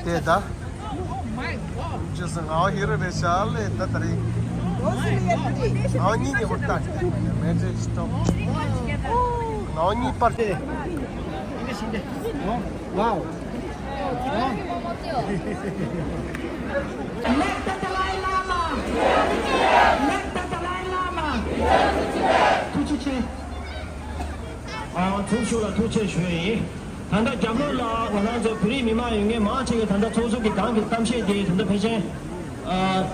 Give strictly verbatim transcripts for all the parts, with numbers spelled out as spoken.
ད། ཅི་ཟེར་ང་ཧི་རོ་རེ་ཤ་ལེ་ད་ད་རེད། ང་གཉིས་ནས་འོ་ད་མེ་ཏྲེ་སི་ཊོབ། ང་གཉིས་པར། Wow. Meet the Dalai Lama. Meet the Dalai Lama. ཐུགས་རྗེ་ཆེ། ཨ། ཚོགས་ཞུགས་ལ་ཐུགས་རྗེ་ཆེ་ཞུ་ཡི་ཡིན། ད་ལྟ་རྒྱབ་ལོགས་ལ་ང་རང་ཚོ་བོད་རིགས་མི་མང་ཡོད་མཁན་མང་ཆེ་གིས་ད་ལྟ་ཚོགས་གཙོ་གི་གང་གི་གཏམ་བཤད་དེ་ད་ལྟ་ཕལ་ཆེར། ཨ།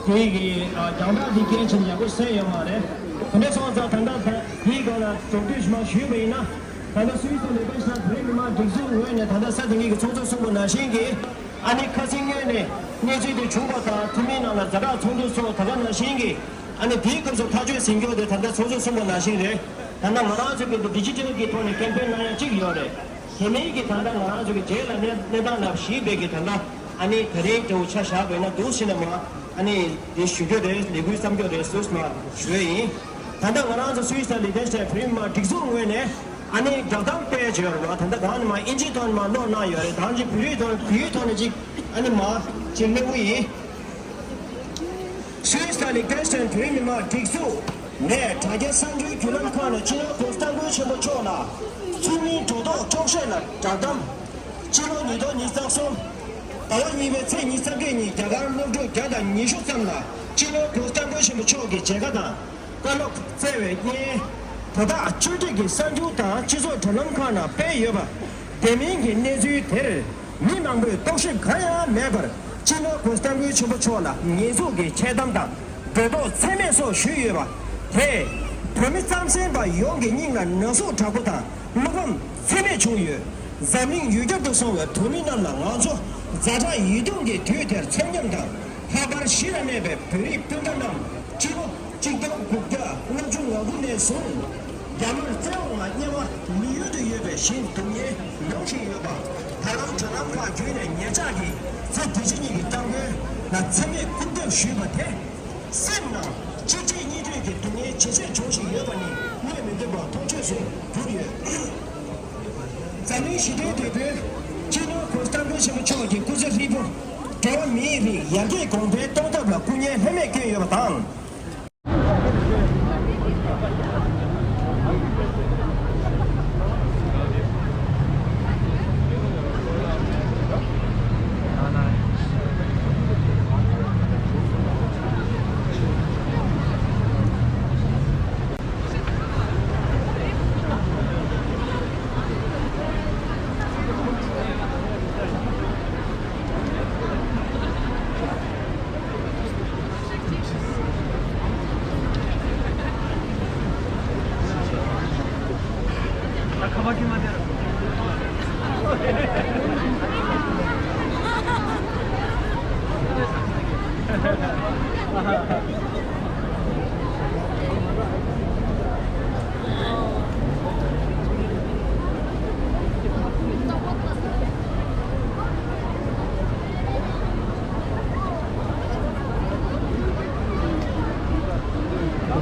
དེ་གི་ཨ་རྒྱང་ཐག་འདི་སྐད་ཆ་ཡག་པོ་གསན་ཡོད་མ་རེད། དེ་འདྲ་སོང་ཙང་ད་ལྟ་དེའི་སྒང་ལ་མདོར་བསྡུས་ཤིག་མར་ཞུས་པ་ཡིན་ན། ད་ལྟ་སུད་སི་ལ་ལས་ཀ་བྱེད་བོད་རིགས་མི་མང་སྒྲིག་འཛུགས་ངོས་ནས་ད་ལྟ་ས་དེ་གཉིས་ཀྱི་ཚོགས་གཙོ་གསུངས་པ་ནང་བཞིན་གྱི། ཨ་ནི་ཁ་སང་ངོས་ནས་གནས་ཚུལ་དེ་བྱུང་བ་དང་འཐུས་མིའི་ནང་ལ་ཛ་དྲག་ཚོགས་འདུ་སོགས་ད་ག་ནང་བཞིན་གྱི། ཨ་ནི་དེའི་སྐབས་སུ་ཐག་གཅོད་ཟིན་རྒྱུ་དེ་ད་ལྟ་ཚོགས་གཙོ་གསུངས་པ་ནང་བཞིན་རེད། ད་ལྟ་ང་རང་ཚོ་གི་འདི་ཌི་ཇི་ཊལ་གྱི་ཐོག་ནས་ཀེམ་པེན་གནང་ཡ་གཅིག་ཡོད་རེད། དེ་མིན་གྱི་ད་ལྟ་ང་རང་ཚོ་གི་རྗེས་ལ་གནས་གནས་སྟངས་ལ་གཞིགས་པའི་གི་ད་ལྟ་ཨ་ནི་ད་རིང་དེ་འུ་ཆ་བཞག་པ་ཡིན་ན་འདུག་ཟེར་ནས་མ་ཨ་ནི་དེ་ཞུ་རྒྱུ་རེད། ལས་འགུལ་བརྩམས་རྒྱུ་རེད་ཟེར་མ་ཞུ་ཡ་ཡིན། ད་ལྟ་ང་རང་ཚོ་སུད་སི་ལ་ལི་ཐན་སི་ཊན་བོད་རིགས་མི་མང་སྒྲིག་འཛུགས་ངོས་ནས་ཨ་ནི་བསྒྲགས་གཏམ་སྤེལ་བྱས་ཡོད་རེད་བ། ད་ལྟ་གང་ནས་མ་ཨིན་ཇིའི་ཐོག་ནས་མ་ཀློག་གནང་ཡོད་རེད། ད་ཅིག་བོད་ཡིག་ཐོག་བོད་ཡིག་ཐོག་ནས་ཅིག་ཨ་ནི་མ་ཅིག་གླེང་གི་ཡིན། སུད་སི་ལ་ལི་ཐན་སི་ཊན་བོད་རིགས་མི་མང་སྒྲིག་འཛུགས་ནས་དྲ་རྒྱའི་གསར་འགྱུར་བརྒྱུད་ལམ་ཁག་ནས་སྤྱི་ནོར་གོང་ས་སྐུ་ངོ་ཆེན་པོ་མཆོག་ལ་ཚུལ་མིན་སྒྲོ་འདོགས་དཀྲོག་གཞས་ལ་བསྒྲགས་གཏམ། སྤྱི་ལོ་ཉིས་སྟོང་ཉི་ཤུ་རྩ་གསུམ་ཟླ་བ་གཉིས་པའི་ཚེས་ཉི་ཤུ་རྩ་བརྒྱད་ཉིན་རྒྱ་གར་སློབ་ཕྲུག་བརྒྱ་དང་ཉི་ཤུ་ཙམ་ལ་སྤྱི་ནོར་གོང་ས་སྐུ་ངོ་ཆེན་པོ་མཆོག་གི་མཇལ་ཁ་དང་བཀའ་སློབ་སྩལ་བའི་སྙན། དོ་བདག་བཅོས་སྒྲིག་གི་གསར་འགྱུར་དང་སྤྱི་ཚོགས་དྲ་ལམ་ཁག་ནང་སྤེལ་ཡོད་པ། དེ་མིན་གྱི་གནས་ཚུལ་དེར་མི་མང་པོས་རྟོག་ཞིབ་གང་ཡང་མེད་པར་སྤྱི་ནོར་གོང་ས་སྐུ་ངོ་ཆེན་པོ་མཆོག་ལ་ཉེས་འཛུགས་ཀྱི་འཆལ་གཏམ་དང་སྒྲོ་འདོགས་ཚད་མེད་སོགས་ཞུས་ཡོད་པ་དེས་བོད་མི་རྩམ་ཟན་པ་ཡོངས་ཀྱི་སྙིང་ལ་ན་ཟུག་དྲག་པོ་དང་བློ་ཕམ་ཚད་མེད་བྱུང་ཡོད། འཛམ་གླིང་ཡུལ་གྱར་དུ་སོང་བའི་བོད་མི་རྣམས་ལ་ང་ཚོ་ཛ་དྲག་ཡིད་གདུང་གི་དུས་དེར་ཚོར་སྙམ་དང་། ལྷག་པར་གཞིས་ལ་གནས་པའི་བོད་རིགས་སྤུན་ཟླ་རྣམས་སྤྱི་ལོ་གཅིག་སྟོང་དགུ་བརྒྱ་ལྔ་བཅུ་ང་དགུ་ནས་བཟུང་རྒྱ་དམར་བཙན་འོག་ལ་དམྱལ་བ་མི་ཡུལ་དུ་ཡོད་པའི་བཞིན་སྡུག་བསྔལ་མྱོང་བཞིན་ཡོད་པ། ད་ལམ་དྲ་ལམ་ཁག་བརྒྱུད་ནས་ཉེ་ཆར་གྱི་ཚེ་འདི་ཕྱི་གཉིས་ཀྱི་གཏམ་རྒྱུད་ལ་ཚད་མེད་སྐུར་འདེབས་ཞུས་པ་དེ། སེམས་ནང་གཅིག་སྒྲིལ་གཉིས་མཐུན་གྱི་སྡུག་བསྔལ་ཇེ་ཆེར་འབྱུང་བཞིན་ཡོད་པ་ནི་སྨོས་མི་ཐུབ་པ་མཐོང་ཆོས་སུ་གྱུར་ཡོད། འཛམ་གླིང་ཞི་བདེའི་དོད་པོས་སྤྱི་ནོར་གོང་ས་སྐུ་ངོ་ཆེན་པོ་མཆོག་གི་སྐུ་ཚེ་ཧྲིལ་པོ་འགྲོ་བ་མིའི་རིགས་ཡར་རྒྱས་གོང་འཕེལ་གཏོང་ཐབས་ལ་སྐུ་ངལ་ལྷོད་མེད་བསྐྱོན་ཡོད་པ་དང་།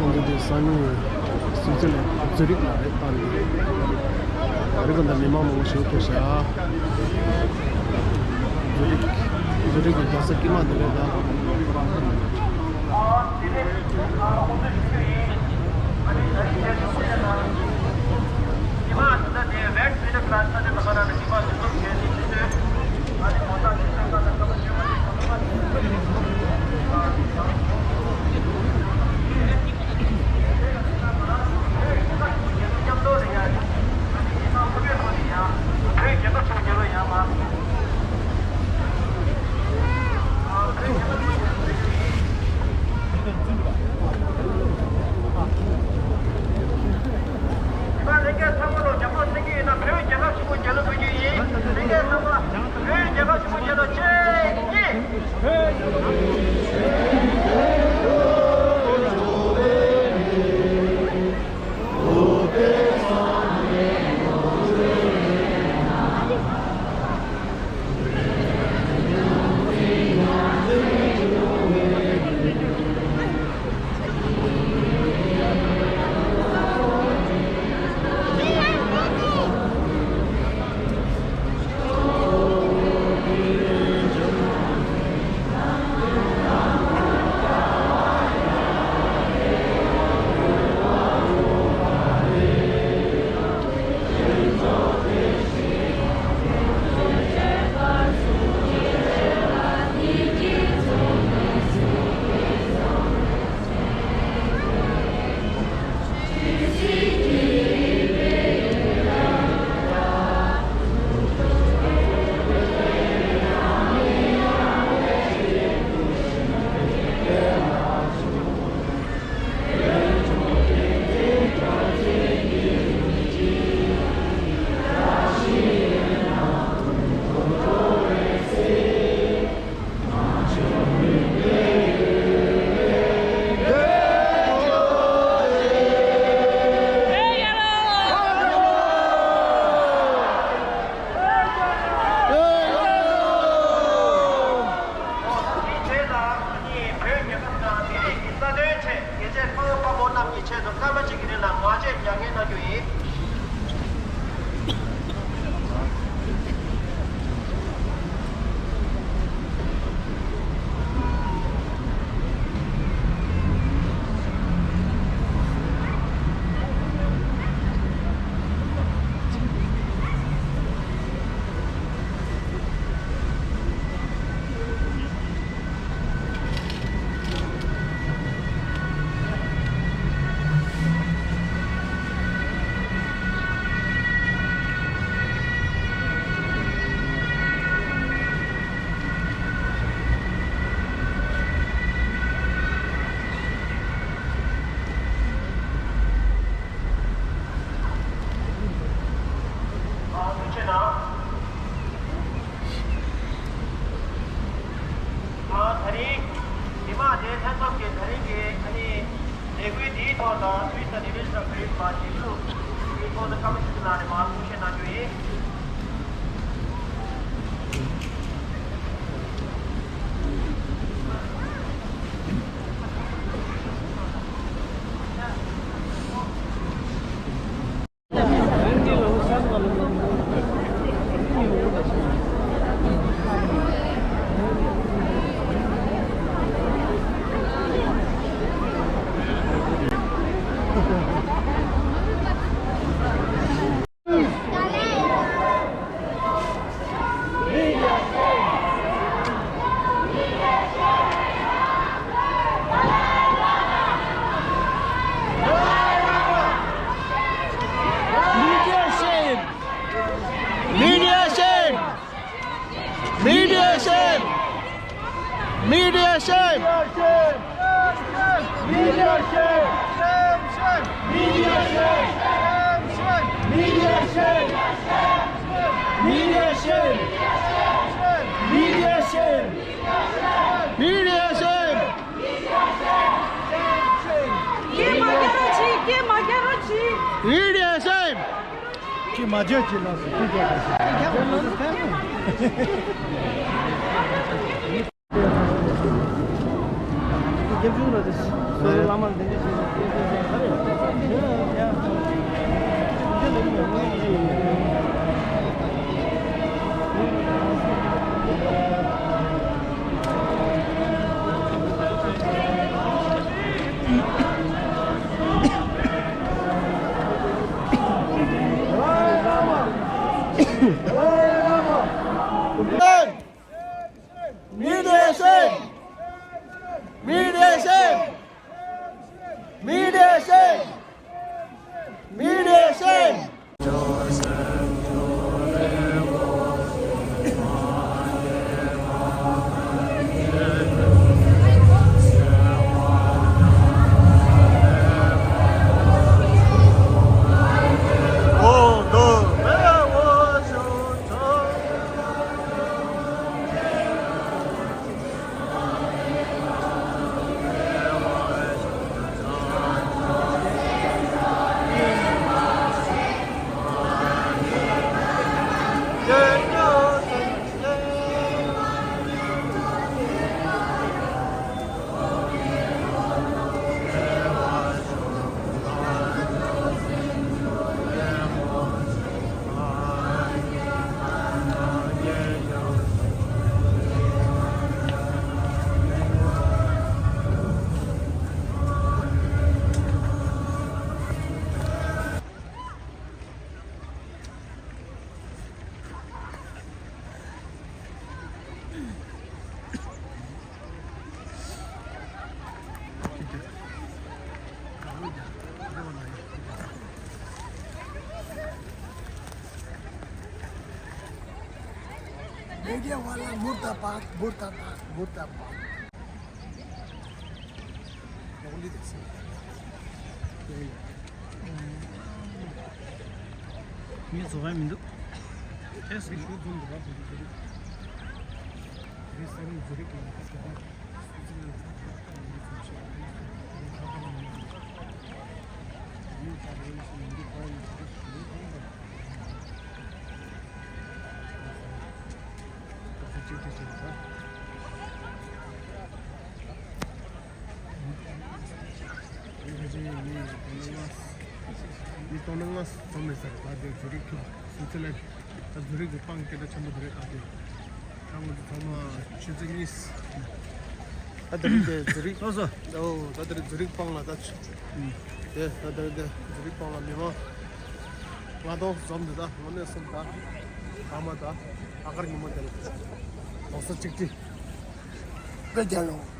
ཁོང་གིས་དེ་ས་ནི་སུད་སི་ལན་ཛུ་རིག་ལ་རེད་བཏང་ཡོད། ཨ་རི་ག་འདི་མི་མང་མང་པོ་ཞིག་ཕེབས་ཤག་ཛུ་རིག་ཛུ་རིག་གི་རྒྱལ་ས་དཀྱིལ་མ་འདི་རེད་ད། ལྷན་རྒྱས་ཚང་མ་ལ་ཉམས་མྱོང་བསྲེ་གི་ཡིན་ན་བོད་རྒྱལ་ཁབ་ཆེན་པོ་རྒྱལ་ལོ་འབུལ་རྒྱུ་ཡིན། ལྷན་རྒྱས་ཚང་མ་བོད་རྒྱལ་ཁབ་ཆེན་པོ་ དང་དབུས་ས་གནས་བརྟན་ཞབས་པད་མ་ཞིག་ཏུ་དབུས་ཁོང་དུ་བཀའ་མོལ་ཞུ་གནང་ནས་མར་གསུང་བཤད་གནང་རྒྱུ་ཡིན། Media shame! Media shame! Media shame! Media shame! Media shame! Media shame! Media shame! Media shame! Media shame! Media shame! Media shame! Media shame! Media shame! Media shame! Media shame! Media shame! Media wala murda bad, murda bad, murda bad. ངས་བཟོ་ག་མི་འདུག་ཨེ་སི་ཞུ་འཛོམས་འདུག་ག་ཟེར་གྱི་འདུག་ངས་ས་རུང་བཟོ་རིག་གི་ཡོང་ཁ་ཤས་དང་སུ་ཚིག་ལ་ཚ་ཁ་ཁ་ལ་ཡོད་ཚུལ་ཞིག་ཡོད་ཁ་ཁ་ལ་ཡོད། ངས་ད་རེས་སུ་མི་འདུག་ག་ཡོད་ཚུལ་ཞིག་ཡོད་ཁ་ཁ་ལ། མི་སྟོང་ལྔ་ཙམ་མེད་ཟེར། ད་དེ་ཛུ་རིག་གི་སུའི་ཙི་ལན་ད་ཛུ་རིག་གི་སྤང་སྐད་གྲགས་ཆེན་པོ་དེ་རེད། ད་དེ་ད་ང་ཚོ་ཚང་མ་ཆུ་ཚོད་གཉིས། ད་དེ་རིང་དེ་ཛུ་རིག་ལགས་སོ། ཨོ་ད་དེ་རིང་ཛུ་རིག་སྤང་ལ་ད་ཆུ། ཨུམ། དེ་ད་དེ་རིང་དེ་ཛུ་རིག་སྤང་ལ་མི་མང་ལྔ་སྟོང་འཛོམས་འདུག་ད་དངོས་གནས་སོང་ད་ཐ་མ་ད་ཨ་ཀར་ཉིན་མོ་དེ་ལ་ལོ་གསར་གཅིག་སྒྲིལ་དཔེ་རྒྱལ་ཡོང་།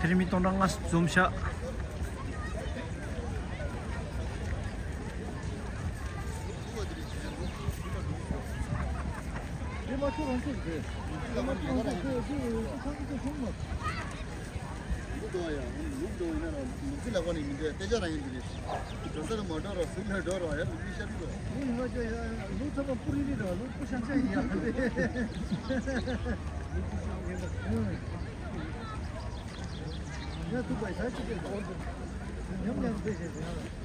དེ་རིང་མི་སྟོང་ཕྲག་ལྔ་འཛོམས་ཤག་ལུག་འགྲོ་ཡ། ལུག་འགྲོ་ཡིན་ན་ལུག་གི་ལག་པ་ནས་མི་འདྲ། དེ་ཅག་རང་ཡིན་འདི་རེད། གྲོ་སར་མ་འགྲོ་རོགས། ཟིན་ལ་འགྲོ་རོགས་ཡ། ལུག་གི་ཤ་རི་རོ། ལུག་ཡིན་པ་ཅོ་ཡ། ལུག་ཚ་པ་པུ་རི་རི་རོ། ལུག་པུ་ཤང་ཤང་ཡིན་ཡ། ལུག་པུ་ཤང་ཡིན་པ། ཡ་ཐུག་པ་ཡ་ཆི་ཆི་ཉམས་ཉམས་པའི་ཞེས་ཟེར་ཡ།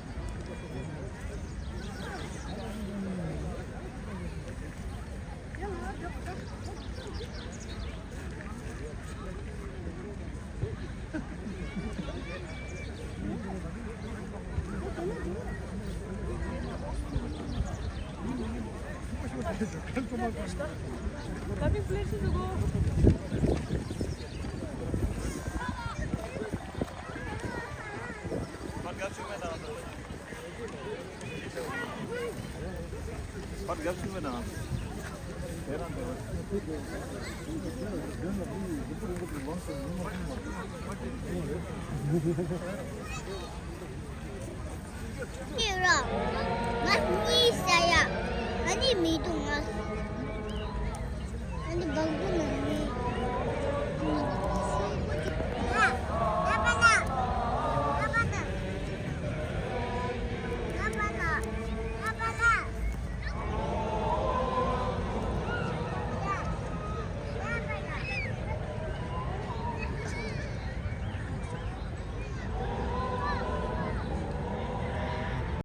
Lovely places to go. ཅེས་རོགས། ང་གཉིད་ས་ཡ། ང་གཉིད་མི་འདུག་ང་